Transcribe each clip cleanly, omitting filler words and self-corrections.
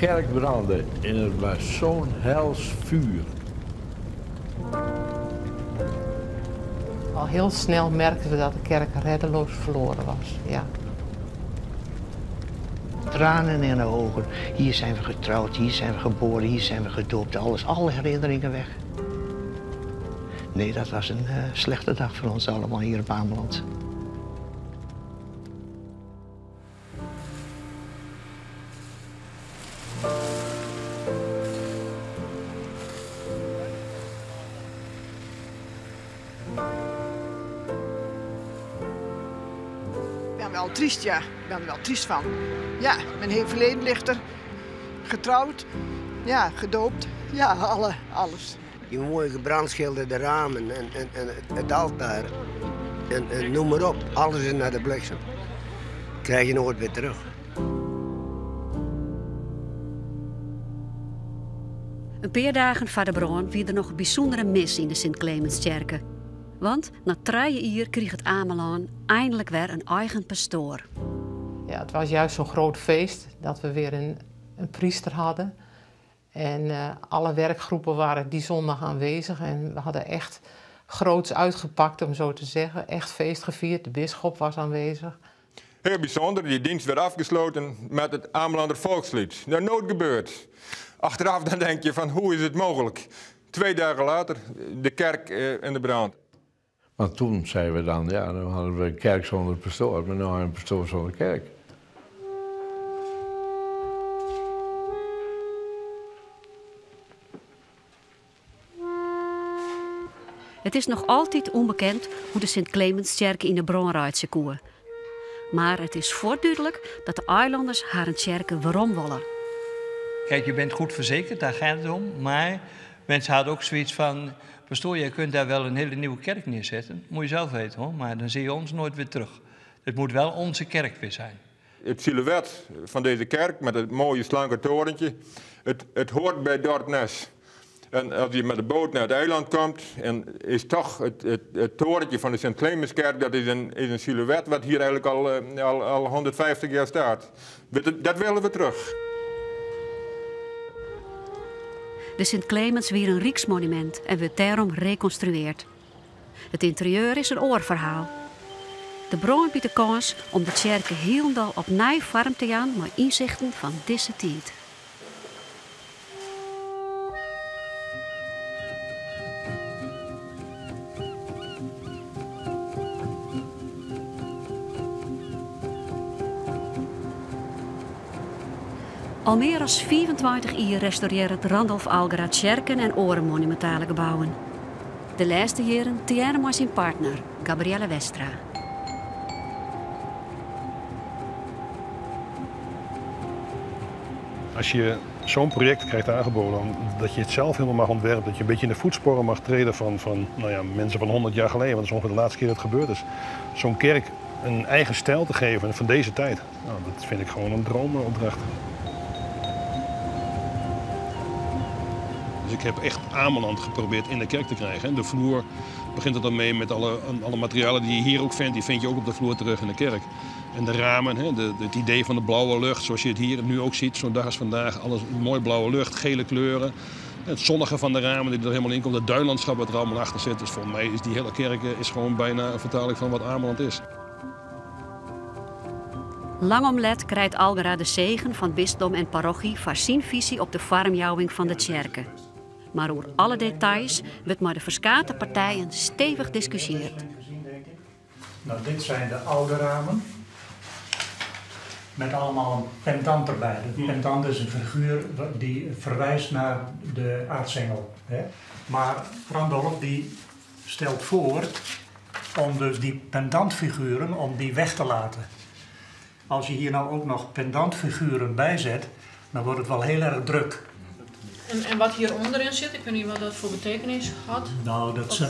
Kerk brandde en het was zo'n hels vuur. Al heel snel merkten we dat de kerk reddeloos verloren was. Ja. Tranen in de ogen. Hier zijn we getrouwd, hier zijn we geboren, hier zijn we gedoopt. Alles, alle herinneringen weg. Nee, dat was een slechte dag voor ons allemaal hier op Ameland. Ik ben wel triest, ja. Ik ben er wel triest van. Ja, mijn heel verleden ligt er. Getrouwd, ja, gedoopt, ja, alles. Die mooie gebrandschilderde ramen en het altaar en noem maar op. Alles is naar de bliksem. Krijg je nooit weer terug. Een paar dagen voor de brand wie er nog een bijzondere mis in de Sint-Clemenskerk. Want na 3 jaar kreeg het Ameland eindelijk weer een eigen pastoor. Ja, het was juist zo'n groot feest dat we weer een priester hadden. En alle werkgroepen waren die zondag aanwezig en we hadden echt groots uitgepakt, om zo te zeggen. Echt feest gevierd, de bisschop was aanwezig. Heel bijzonder, die dienst werd afgesloten met het Amelander volkslied. Dat nooit gebeurd. Achteraf dan denk je van hoe is het mogelijk? 2 dagen later, de kerk in de brand. Want toen zeiden we dan, ja, dan hadden we een kerk zonder pastoor, maar nu hebben we een pastoor zonder kerk. Het is nog altijd onbekend hoe de Sint-Clemenskerk in de brand koe. Maar het is voortduidelijk dat de eilanders haar een kerk waarom willen. Kijk, je bent goed verzekerd, daar gaat het om. Maar mensen hadden ook zoiets van... Pastoor, jij kunt daar wel een hele nieuwe kerk neerzetten. Moet je zelf weten hoor, maar dan zie je ons nooit weer terug. Het moet wel onze kerk weer zijn. Het silhouet van deze kerk met het mooie slanke torentje, het hoort bij Dordtnes. En als je met de boot naar het eiland komt, en is toch het torentje van de Sint-Clemenskerk, dat is een silhouet wat hier eigenlijk al 150 jaar staat. Dat willen we terug. De Sint-Clemens weer een rijksmonument en wordt daarom reconstrueerd. Het interieur is een oorverhaal. De bron biedt de kans om de kerk helemaal opnieuw vorm te gaan met inzichten van deze tijd. Al meer dan 25 jaar restaureert Randolph Algra kerken en oren monumentale gebouwen. De laatste jaren tegearre met zijn partner, Gabrielle Westra. Als je zo'n project krijgt aangeboden, dat je het zelf helemaal mag ontwerpen, dat je een beetje in de voetsporen mag treden van mensen van 100 jaar geleden, want dat is ongeveer de laatste keer dat het gebeurd is. Zo'n kerk een eigen stijl te geven van deze tijd, dat vind ik gewoon een droomopdracht. Dus ik heb echt Ameland geprobeerd in de kerk te krijgen. De vloer begint het dan mee met alle materialen die je hier ook vindt, die vind je ook op de vloer terug in de kerk. En de ramen, hè, het idee van de blauwe lucht, zoals je het hier nu ook ziet, zo'n dag als vandaag, alles mooi blauwe lucht, gele kleuren. Het zonnige van de ramen die er helemaal in komt, het duinlandschap wat er allemaal achter zit. Dus voor mij is die hele kerk is gewoon bijna een vertaling van wat Ameland is. Lang om let krijgt Algra de zegen van bisdom en parochie voor zijn visie op de farmjouwing van de kerken. Maar over alle details wordt maar de verskate partijen stevig discussieerd. Dit zijn de oude ramen. Met allemaal een pendant erbij. De pendant is een figuur die verwijst naar de aartsengel. Hè? Maar Randolph die stelt voor om dus die pendantfiguren om die weg te laten. Als je hier nou ook nog pendantfiguren bij zet, dan wordt het wel heel erg druk. En wat hier onderin zit, ik weet niet wat dat voor betekenis had.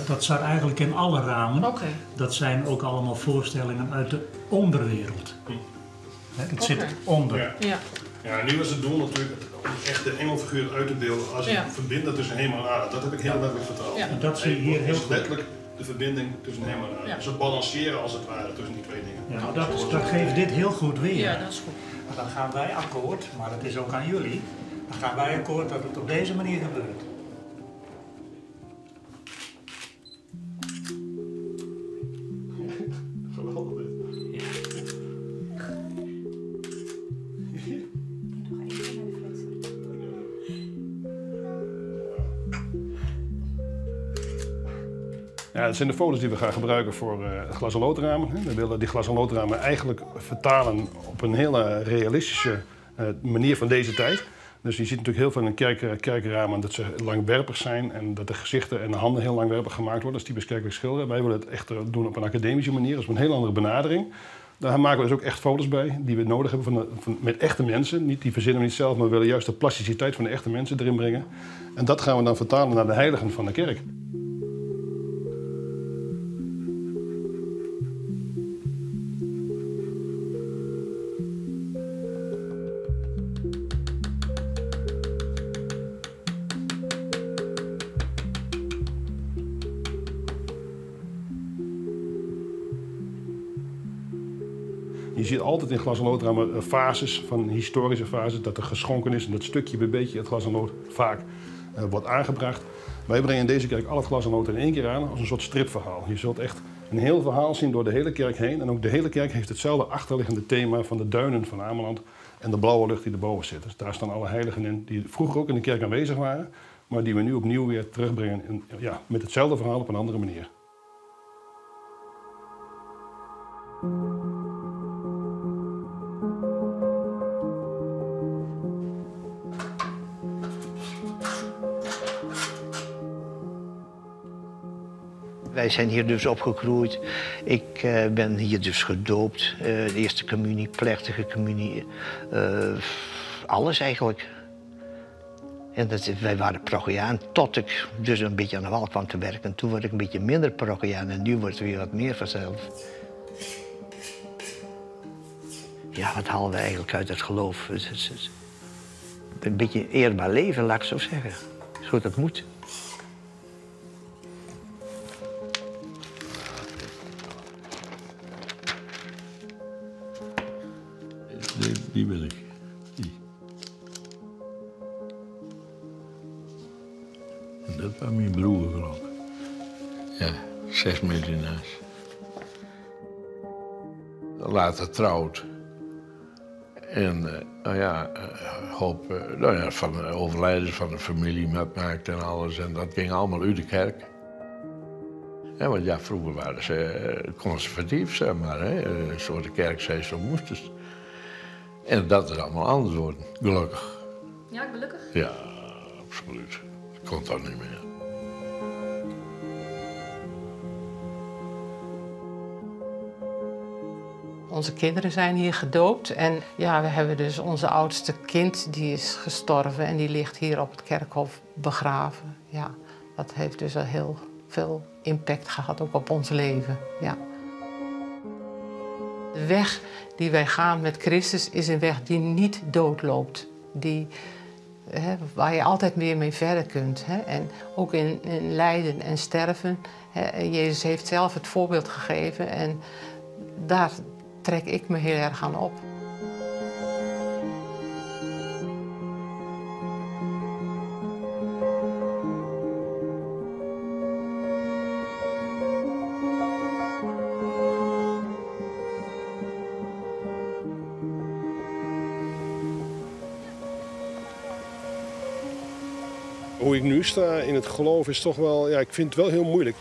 Dat zat eigenlijk in alle ramen. Okay. Dat zijn ook allemaal voorstellingen uit de onderwereld. Hè, het zit onder. Ja. Ja. Ja, nu was het doel natuurlijk om echt de engelfiguur uit te beelden als een verbinder tussen hemel en aarde. Dat heb ik heel letterlijk vertaald. Ja. En dat zie je hier heel goed. Letterlijk De verbinding tussen hem en haar. Ja. Dus het balanceren als het ware tussen die twee dingen. Ja, dat, dat geeft dit heel goed weer. Ja, dat is goed. Maar dan gaan wij akkoord, maar het is ook aan jullie. Dan gaan wij akkoord dat het op deze manier gebeurt. Geweldig dit. Ja, dat zijn de foto's die we gaan gebruiken voor het glas- en loodramen. We willen die glas- en loodramen eigenlijk vertalen op een hele realistische manier van deze tijd. Dus je ziet natuurlijk heel veel in kerkramen dat ze langwerpig zijn en dat de gezichten en de handen heel langwerpig gemaakt worden. Dat is typisch kerkelijk schilderen. Wij willen het echt doen op een academische manier, dus op een heel andere benadering. Daar maken we dus ook echt foto's bij die we nodig hebben met echte mensen. Niet die verzinnen we niet zelf, maar we willen juist de plasticiteit van de echte mensen erin brengen. En dat gaan we dan vertalen naar de heiligen van de kerk. Je ziet altijd in glas- en loodramen fases, van historische fases, dat er geschonken is en dat stukje bij beetje het glas en lood vaak wordt aangebracht. Wij brengen in deze kerk al het glas en lood in één keer aan als een soort stripverhaal. Je zult echt een heel verhaal zien door de hele kerk heen. En ook de hele kerk heeft hetzelfde achterliggende thema van de duinen van Ameland en de blauwe lucht die erboven zit. Dus daar staan alle heiligen in die vroeger ook in de kerk aanwezig waren, maar die we nu opnieuw weer terugbrengen met hetzelfde verhaal op een andere manier. Wij zijn hier dus opgegroeid. Ik ben hier dus gedoopt. De eerste communie, plechtige communie. Alles eigenlijk. En wij waren parochiaan tot ik dus een beetje aan de wal kwam te werken. En toen werd ik een beetje minder parochiaan en nu wordt het weer wat meer vanzelf. Ja, wat halen we eigenlijk uit het geloof? Een beetje eerbaar leven, laat ik zo zeggen. Zo dat moet. Die ben ik. Die. En dat was mijn broer, geloof ik. Ja, 6 meter naast. Later trouwd. En nou ja, hoop nou ja, van de overlijdens van de familie metmaakt en alles. En dat ging allemaal uit de kerk. Ja, want ja, vroeger waren ze conservatief, zeg maar. Hè. Zo de kerk zei, zo moest het. En dat is allemaal anders worden, gelukkig. Ja, gelukkig? Ja, absoluut. Dat komt dan niet meer. Onze kinderen zijn hier gedoopt en ja, we hebben dus onze oudste kind die is gestorven en die ligt hier op het kerkhof begraven. Ja, dat heeft dus al heel veel impact gehad, ook op ons leven. Ja. De weg die wij gaan met Christus is een weg die niet doodloopt. Waar je altijd weer mee verder kunt. Hè? En ook in lijden en sterven. Hè? Jezus heeft zelf het voorbeeld gegeven en daar trek ik me heel erg aan op. Hoe ik nu sta in het geloof is toch wel, ja, ik vind het wel heel moeilijk.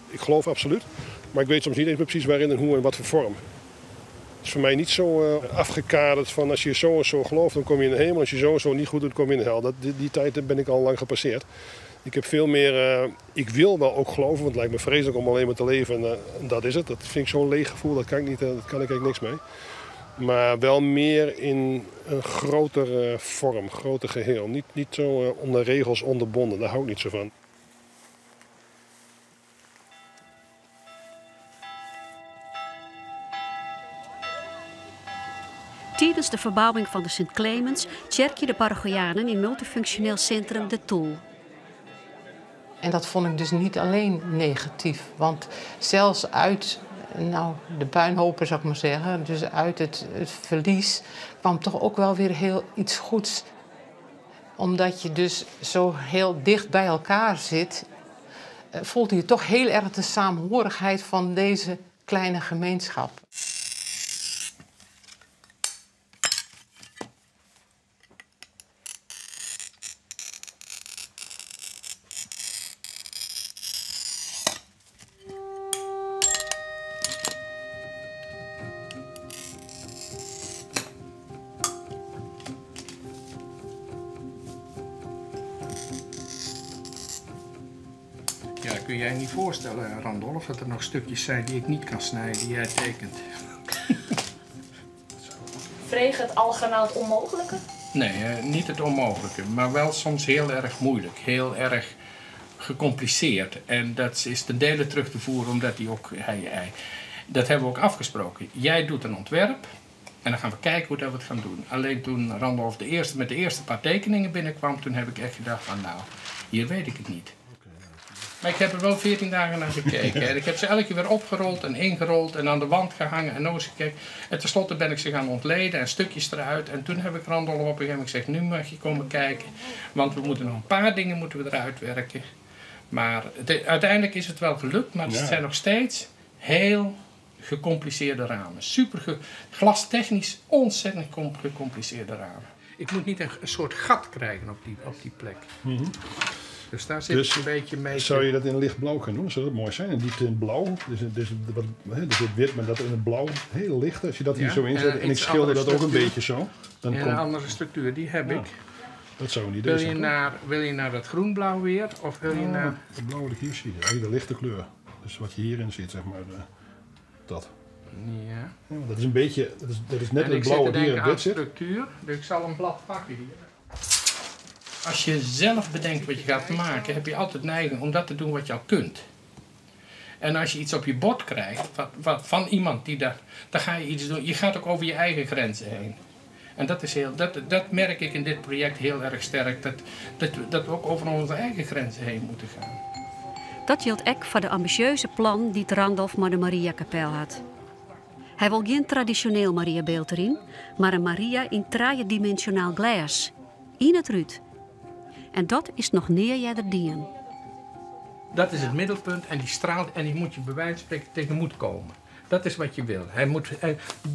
Ik geloof absoluut, maar ik weet soms niet eens meer precies waarin en hoe en wat voor vorm. Het is voor mij niet zo afgekaderd van als je zo en zo gelooft, dan kom je in de hemel. Als je zo en zo niet goed doet, kom je in de hel. Die tijd ben ik al lang gepasseerd. Ik heb veel meer, ik wil wel ook geloven, want het lijkt me vreselijk om alleen maar te leven en dat is het. Dat vind ik zo'n leeg gevoel, dat kan ik niet, dat kan ik eigenlijk niks mee. Maar wel meer in een grotere vorm, groter geheel. Niet zo onder regels onderbonden, daar hou ik niet zo van. Tijdens de verbouwing van de Sint Clemens tjerkje de parochianen in multifunctioneel centrum De Toel. En dat vond ik dus niet alleen negatief. Want zelfs uit nou, de puinhopen, zou ik maar zeggen, dus uit het verlies, kwam toch ook wel weer heel iets goeds. Omdat je dus zo heel dicht bij elkaar zit, voelde je toch heel erg de saamhorigheid van deze kleine gemeenschap. Ja, kun jij niet voorstellen, Randolph, dat er nog stukjes zijn die ik niet kan snijden, die jij tekent. Vreeg het algemeen het onmogelijke? Nee, niet het onmogelijke, maar wel soms heel erg moeilijk, heel erg gecompliceerd. En dat is ten dele terug te voeren omdat hij ook, dat hebben we ook afgesproken. Jij doet een ontwerp en dan gaan we kijken hoe dat we het gaan doen. Alleen toen Randolph met de eerste paar tekeningen binnenkwam, toen heb ik echt gedacht van nou, hier weet ik het niet. Maar ik heb er wel 14 dagen naar gekeken. En ik heb ze elke keer weer opgerold en ingerold en aan de wand gehangen en nog eens gekeken. En tenslotte ben ik ze gaan ontleden en stukjes eruit. En toen heb ik Randolph op een gegeven moment gezegd, nu mag je komen kijken. Want we moeten nog een paar dingen moeten we eruit werken. Maar uiteindelijk is het wel gelukt, maar het zijn nog steeds heel gecompliceerde ramen. Super glastechnisch ontzettend gecompliceerde ramen. Ik moet niet een soort gat krijgen op die plek. Mm-hmm. Dus daar zit dus een beetje mee. Zou je dat in lichtblauw kunnen doen? Zou dat mooi zijn? En diepte in blauw. Dus het wit, maar dat in het blauw. Heel licht als je dat hier zo inzet. En ik schilder dat ook een beetje zo. Dan en een andere structuur, die heb ik. Dat zou een idee zijn. Wil je naar dat groenblauw weer? Of wil je naar... Het blauw wat ik hier zie, eigenlijk de lichte kleur. Dus wat je hierin ziet, zeg maar, dat. Ja. Ja, want dat is een beetje, dat is net het blauw wat hier in wit zit. Structuur, dus ik zal een blad pakken hier. Als je zelf bedenkt wat je gaat maken, heb je altijd neiging om dat te doen wat je al kunt. En als je iets op je bord krijgt van iemand die daar, dan ga je iets doen. Je gaat ook over je eigen grenzen heen. En dat, is heel, dat merk ik in dit project heel erg sterk, dat we ook over onze eigen grenzen heen moeten gaan. Dat geldt ook voor de ambitieuze plan die Randolph met de Mariakapel had. Hij wil geen traditioneel Mariabeeld erin, maar een Maria in driedimensionaal glas. In het ruut. En dat is nog neer dien. Dat is het middelpunt en die straalt en die moet je bij wijze van spreken tegemoet komen. Dat is wat je wil.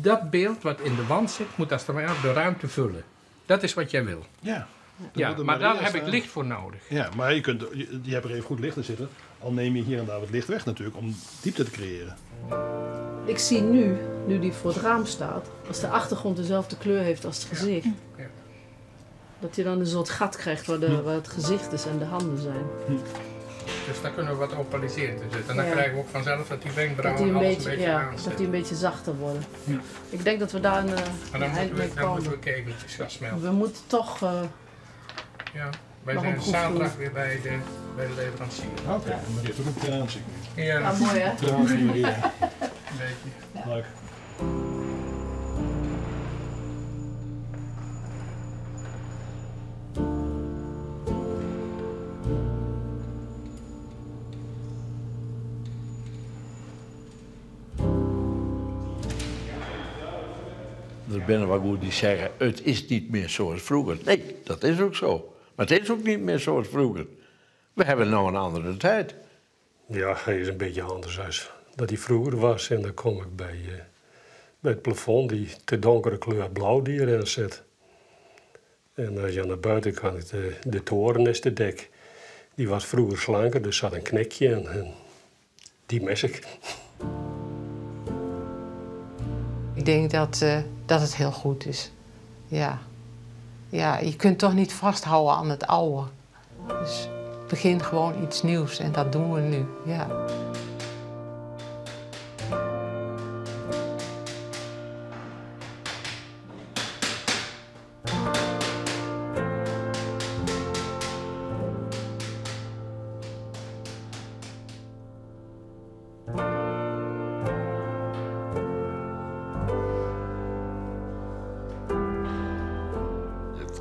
Dat beeld wat in de wand zit, moet als het ware de ruimte vullen. Dat is wat jij wil. Ja, ja, maar daar heb ik licht voor nodig. Ja, maar je hebt er even goed licht in zitten. Al neem je hier en daar wat licht weg natuurlijk, om diepte te creëren. Ik zie nu die voor het raam staat, als de achtergrond dezelfde kleur heeft als het gezicht. Ja. Dat je dan een soort gat krijgt waar het gezicht is en de handen zijn. Dus daar kunnen we wat opaliserend in zitten. En dan krijgen we ook vanzelf dat die wenkbrauwen alles een beetje aanzetten. Dat die een beetje zachter worden. Ja. Ik denk dat we daar een eind mee komen. Dan moeten we kegeltjes gaan smelten. We moeten toch... ja, wij zijn zaterdag weer bij de leverancier. Oké, okay. Ja. Maar die heeft ook een traan, zie ik nu. Ja, ja, mooi hè? Traan van Maria. Een beetje. Leuk. Er binnen wat goed die zeggen, het is niet meer zoals vroeger. Nee, dat is ook zo. Maar het is ook niet meer zoals vroeger. We hebben nou een andere tijd. Ja, hij is een beetje anders als dat hij vroeger was. En dan kom ik bij het plafond, die te donkere kleur blauw die erin zit. En als je aan de buitenkant, de toren is te dik. Die was vroeger slanker, dus zat een knikje in. En die mis ik. Ik denk dat het heel goed is. Ja. Ja, je kunt toch niet vasthouden aan het oude. Dus begin gewoon iets nieuws en dat doen we nu. Ja.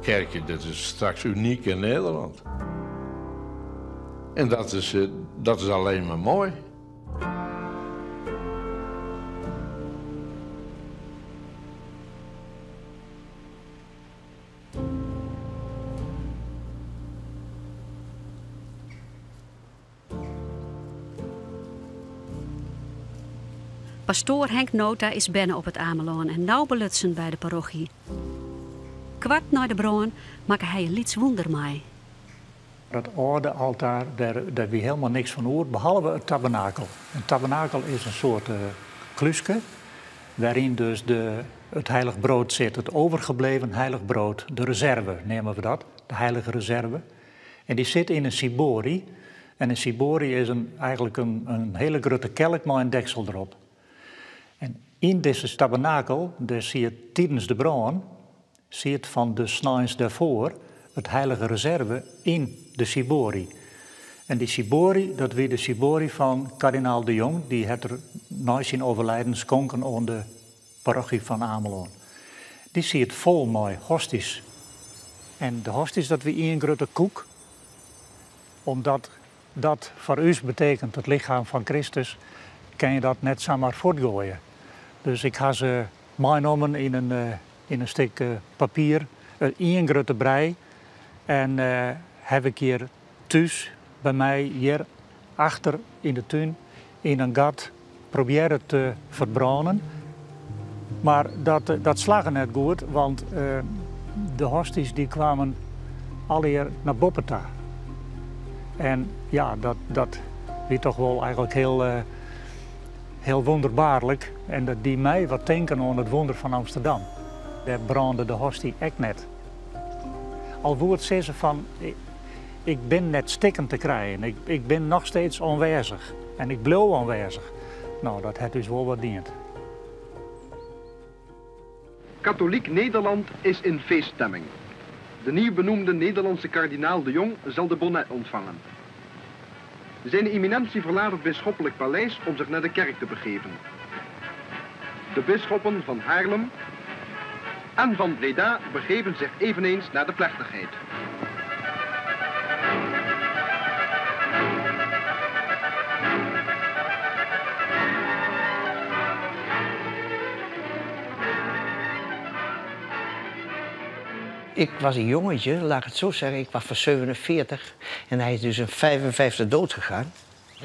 Kerkje, dat is straks uniek in Nederland. En dat is, eh, dat is alleen maar mooi. Pastoar Henk Nota is berne op It Amelân en nau belutsen by de parochy. Koart nei de brân makke hy in lyts wûnder mei. Dat âlde altaar, dêr, dêr wie helemaal niks fan oer, behalve it tabernakel. In tabernakel is in soart klúske wêryn dus de, it heilig brood sit, it overgebleven heilig brood, de reserve neame we dat, de heilige reserve. En dy sit yn in ciborie. En in ciborie is in, eigenlik in, in hiele grutte kelk mei in deksel derop. En yn dizze tabernakel, dêr siet tidens de brân, siet fan de sneins dêrfoar it heilige reserve yn de ciborie. En dy ciborie, dat wie de ciborie fan kardinaal De Jong, dy hat er nei syn overlijden skonken oan de parochy fan Amelân. Dy siet fol mei hostys. En de hostys, dat wie ien grutte koek, omdat dat foar ús betekent it lichem fan Kristus, kin je dat net samar fuortgoaie. Dus ik ha se meinommen yn in, yn in stik papier, ien grutte brij. En haw ik hjir thús by my hjir achter yn de tún yn in gat probearre te ferbrânen. Mar dat, dat slagge net goed, want de hostys dy kwamen allegear nei boppe ta. En ja, dat, dat wie toch wol eigenlik hiel, hiel wûnderbaarlik. En dat die my wat tinken oan it wûnder fan Amsterdam. Dêr brânde de hosty ek net. Al woe it sizze fan, ik bin net stikken te krijen, ik, ik bin noch steeds oanwêzich en ik bliuw oanwêzich. No, dat hat ús wol wat dient. Katholiek Nederland is in feeststemming. De nieuw benoemde Nederlandse kardinaal de Jong zal de bonnet ontvangen. Zijn eminentie verlaat het bisschoppelijk paleis om zich naar de kerk te begeven. De bisschoppen van Haarlem en van Breda begeven zich eveneens naar de plechtigheid. Ik was een jongetje, laat ik het zo zeggen. Ik was van 47 en hij is dus in 55 dood gegaan.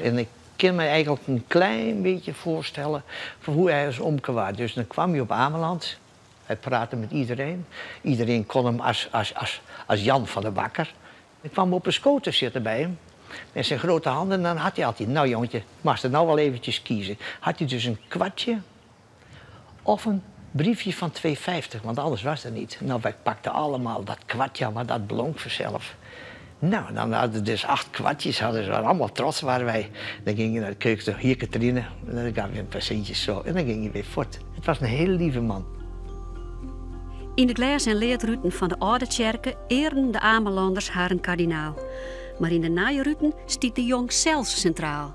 En ik kan me eigenlijk een klein beetje voorstellen van hoe hij is omgewaard. Dus dan kwam hij op Ameland. Hij praatte met iedereen. Iedereen kon hem als, als, als, als Jan van de Bakker. Ik kwam op een scooter zitten bij hem. Met zijn grote handen. En dan had hij altijd, nou jongetje, mag er nou wel eventjes kiezen. Had hij dus een kwartje of een briefje van 2,50, want anders was er niet. Nou, wij pakten allemaal dat kwartje, maar dat blonk vanzelf. Nou, dan hadden dus acht kwartjes, hadden ze allemaal trots waren wij. Dan ging je naar de keuken, hier Katrine, en dan gaf je een paar centjes zo en dan ging je weer voort. Het was een hele lieve man. Yn de glês en leadruten fan de âlde tsjerke earen de Amelanders harren kardinaal. Mar yn de nije ruten stiet de Jong sels sintraal.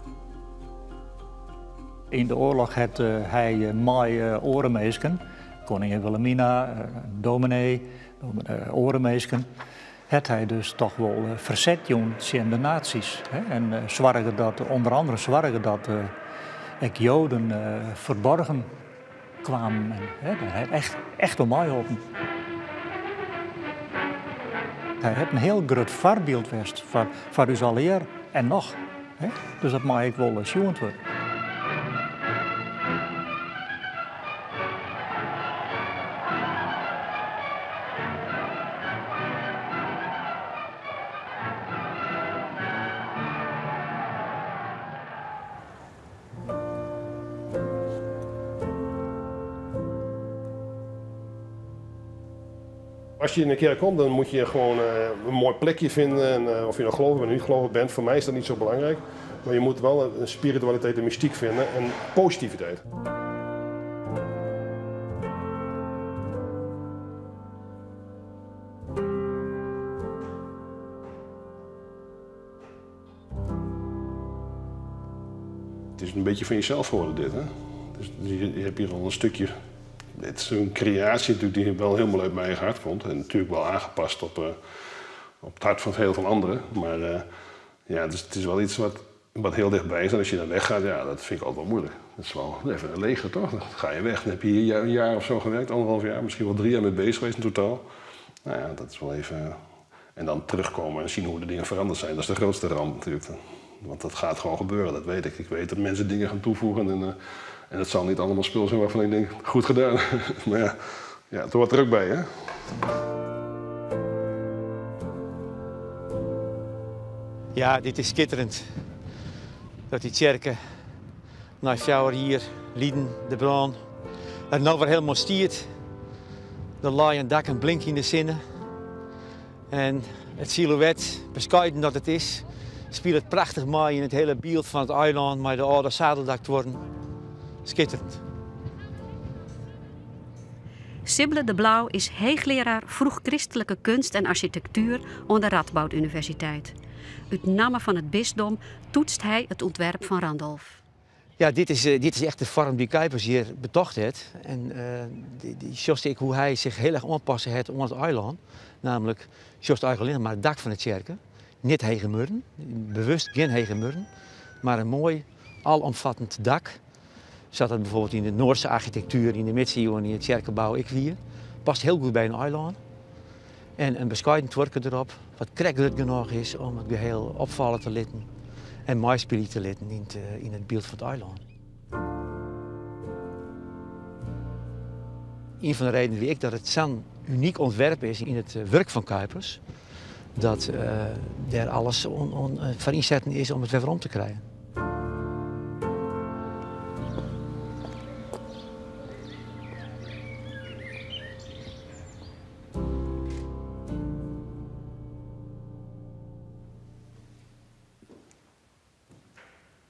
Yn de oarloch hat hy mei oare minsken, koningin Wilhelmina, dominee, oare minsken, hat hy dus toch wol ferset jûn tsjin de nazi's. En soarge dat, ûnder andere soarge dat ek Joden ferborgen kwamen. En hy hat echt, echt wol meiholpen. Hy hat in hiel grut foarbyld west foar, foar ús allegear en noch. Dus dat mei ek wol sjoen wurde. Als je in een kerk komt, dan moet je gewoon een mooi plekje vinden. En, of je nou gelovig bent of niet gelovig bent, voor mij is dat niet zo belangrijk. Maar je moet wel een spiritualiteit en mystiek vinden en positiviteit. Het is een beetje van jezelf geworden dit, hè? Dus je hebt hier al een stukje... Het is een creatie natuurlijk die wel helemaal uit mijn eigen hart komt. En natuurlijk wel aangepast op, op het hart van heel veel anderen. Maar Ja, dus het is wel iets wat, wat heel dichtbij is. En als je dan weggaat, ja, dat vind ik altijd wel moeilijk. Dat is wel even een leegte, toch? Dan ga je weg. Dan heb je hier een jaar of zo gewerkt, anderhalf jaar, misschien wel 3 jaar mee bezig geweest in totaal. Nou ja, dat is wel even... En dan terugkomen en zien hoe de dingen veranderd zijn. Dat is de grootste ramp natuurlijk. Want dat gaat gewoon gebeuren, dat weet ik. Ik weet dat mensen dingen gaan toevoegen en het zal niet allemaal spul zijn waarvan ik denk, goed gedaan. Maar ja, ja, het hoort er ook bij, hè? Ja, dit is schitterend. Dat die kerken na 4 hier lieden, de brand. En nou weer helemaal stiert. De laai en dak en blink in de zinnen. En het silhouet, bescheiden dat het is, speelt het prachtig mooi in het hele beeld van het eiland, met de oude zadeldaktoren. Schitterend. Sibylle de Blauw is hoogleraar vroeg-christelijke kunst en architectuur aan de Radboud Universiteit. Uit naam van het bisdom toetst hij het ontwerp van Randolph. Ja, dit is echt de vorm die Cuypers hier betocht heeft. En die zoals ik hoe hij zich heel erg aanpassen heeft aan het eiland. Namelijk, zoals eigenlijk alleen maar het dak van de kerken. Niet hege muren, bewust geen hege muren, maar een mooi alomvattend dak. Zat dat bijvoorbeeld in de Noorse architectuur, in de middeleeuwen, in het kerkenbouw ik wie. Past heel goed bij een eiland. En een bescheiden twerken erop, wat krekkerend genoeg is om het geheel opvallen te laten en mooi te laten in het beeld van het eiland. Een van de redenen wie ik dat het zo'n uniek ontwerp is in het werk van Cuypers, dat daar alles voor inzetten is om het weer om te krijgen.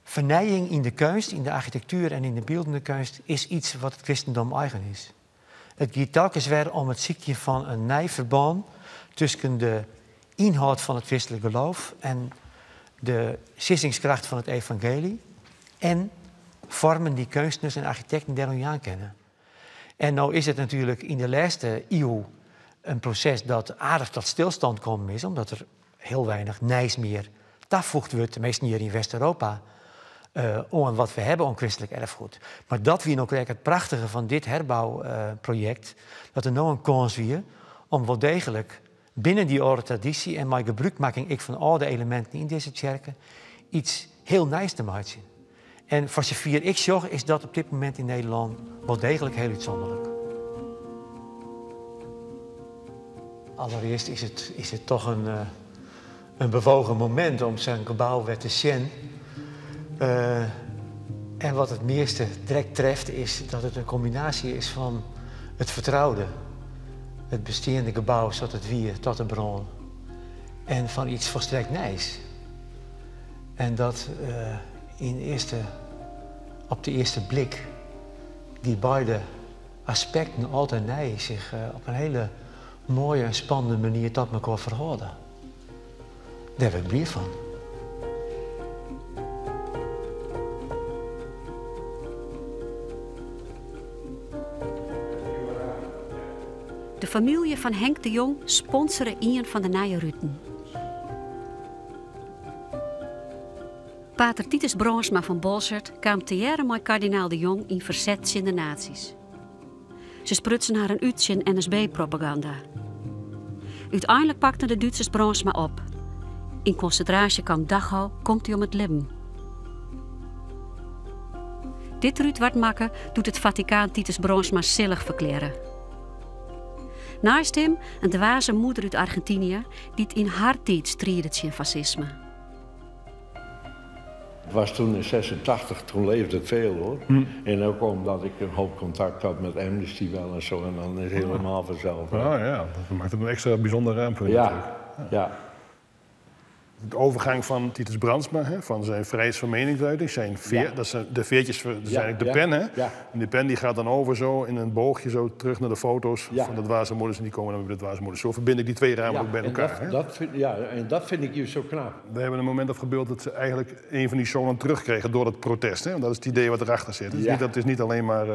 Vernijing in de kunst, in de architectuur en in de beeldende kunst is iets wat het christendom eigen is. Het gaat telkens weer om het ziekje van een nijverband tussen de inhoud van het christelijk geloof en de sissingskracht van het evangelie en vormen die kunstenaars en architecten daar nog aan kennen. En nou is het natuurlijk in de laatste eeuw een proces dat aardig tot stilstand gekomen is, omdat er heel weinig nijs meer toegevoegd wordt, tenminste hier in West-Europa, om wat we hebben om christelijk erfgoed. Maar dat wie nog het prachtige van dit herbouwproject, dat er nou een kans weer om wel degelijk binnen die oude traditie en mijn gebruikmaking ik van oude elementen in deze kerken iets heel nijs te maken. En voor zover ik zorg is dat op dit moment in Nederland wel degelijk heel uitzonderlijk. Allereerst is het toch een bewogen moment om zijn gebouw weer te zien. En wat het meeste direct treft is dat het een combinatie is van het vertrouwde, het bestaande gebouw zoals het wier tot de bron en van iets volstrekt nijs. En dat op de eerste blik die beide aspecten altijd nij zich op een hele mooie en spannende manier tot elkaar verhouden. Daar ben ik blij van. De familie van Henk de Jong sponsoren een van de nije ruten. Pater Titus Brandsma van Bolsward kwam te jaren met kardinaal de Jong in verzet in de nazi's. Ze sprutsen haar een uitje in N S B-propaganda. Uiteindelijk pakten de Duitsers Brandsma op. In concentratiekamp Dachau komt hij om het leven. Dit Ruud wat makken doet het Vaticaan Titus Brandsma zillig verklaren. Naast hem een dwaze moeder uit Argentinië die het in haar tijd striedde tegen fascisme. Het was toen in 86, toen leefde het veel hoor. En ook omdat ik een hoop contact had met Amnesty wel en zo. En dan is het helemaal vanzelf. Oh ja, dat maakt het een extra bijzonder raampunt natuurlijk. De overgang van Titus Brandsma, hè, van zijn vrijheid van meningsuiting, zijn veer, dat zijn de veertjes, dat zijn eigenlijk de pen, hè? En die pen die gaat dan over zo in een boogje zo terug naar de foto's van de dwaze moeders en die komen dan weer bij de dwaze moeders. Zo verbind ik die twee ramen ook bij elkaar, hè? En dat vind ik hier zo knap. We hebben een moment afgebeeld dat ze eigenlijk een van die zonen terugkregen door het protest, hè? Want dat is het idee wat erachter zit. Dus niet, dat is niet alleen maar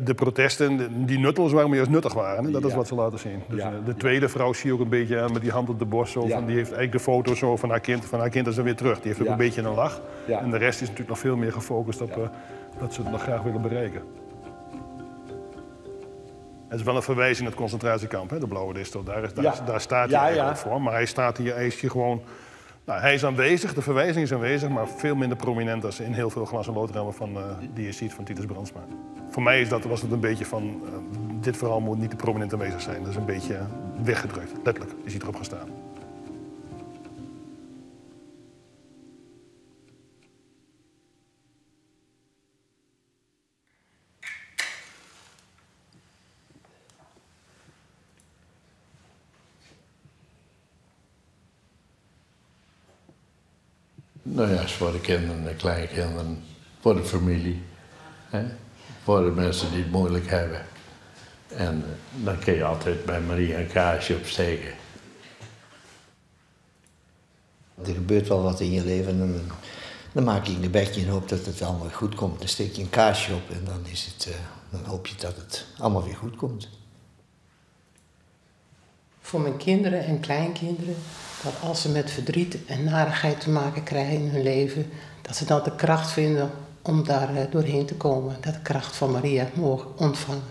de protesten die nutteloos waren, maar juist nuttig waren, hè? Dat is wat ze laten zien. Dus, de tweede vrouw zie je ook een beetje aan met die hand op de borst, zo, van, die heeft eigenlijk de foto's zo van haar kind, van haar kind is er weer terug. Die heeft ook een beetje een lach. En de rest is natuurlijk nog veel meer gefocust op dat ze het nog graag willen bereiken. Het is wel een verwijzing naar het concentratiekamp, hè, de Blauwe Distel. Daar staat hij eigenlijk voor. Maar hij staat hier, hij is hier gewoon... Nou, hij is aanwezig, de verwijzing is aanwezig, maar veel minder prominent dan in heel veel glas- en loodramen die je ziet van Titus Brandsma. Voor mij was het een beetje van, dit verhaal moet niet te prominent aanwezig zijn. Dat is een beetje weggedrukt, letterlijk is hij erop gaan staan. Nou ja, is voor de kinderen, de kleinkinderen, voor de familie. Hè? Voor de mensen die het moeilijk hebben. En dan kun je altijd bij Maria een kaarsje opsteken. Er gebeurt wel wat in je leven en dan maak je een gebedje en hoop dat het allemaal goed komt. Dan steek je een kaarsje op en dan hoop je dat het allemaal weer goed komt. Voor mijn kinderen en kleinkinderen, dat als ze met verdriet en narigheid te maken krijgen in hun leven, dat ze dan de kracht vinden om daar doorheen te komen. Dat de kracht van Maria mogen ontvangen.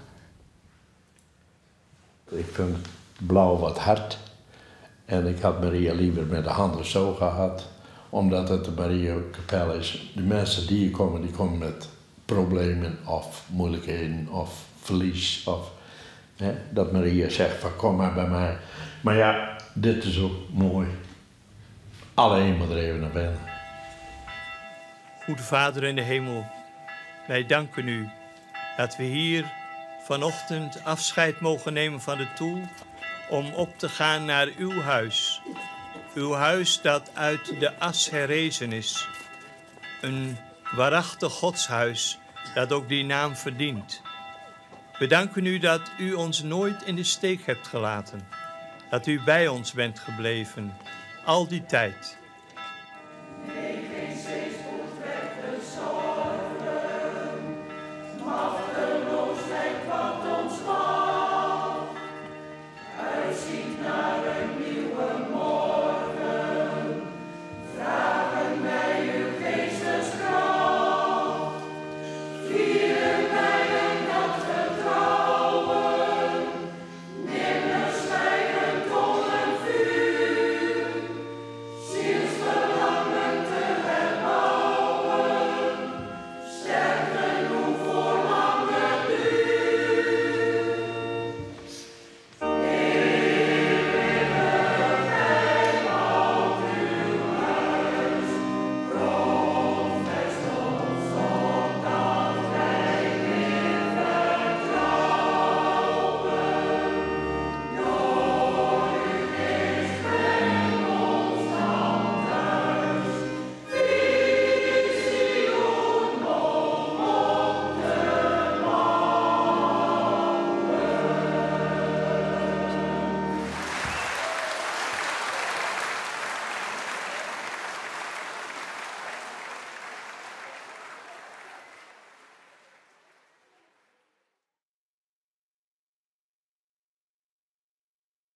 Ik vind het blauw wat hard. En ik had Maria liever met de handen zo gehad, omdat het de Maria-kapel is. De mensen die hier komen, die komen met problemen of moeilijkheden of verlies. Of, hè, dat Maria zegt van kom maar bij mij. Maar ja, dit is ook mooi. Alleen maar er even naar binnen. Goede Vader in de hemel, wij danken u dat we hier vanochtend afscheid mogen nemen van de Toel om op te gaan naar uw huis. Uw huis dat uit de as herrezen is. Een waarachtig godshuis dat ook die naam verdient. We danken u dat u ons nooit in de steek hebt gelaten. Dat u bij ons bent gebleven, al die tijd.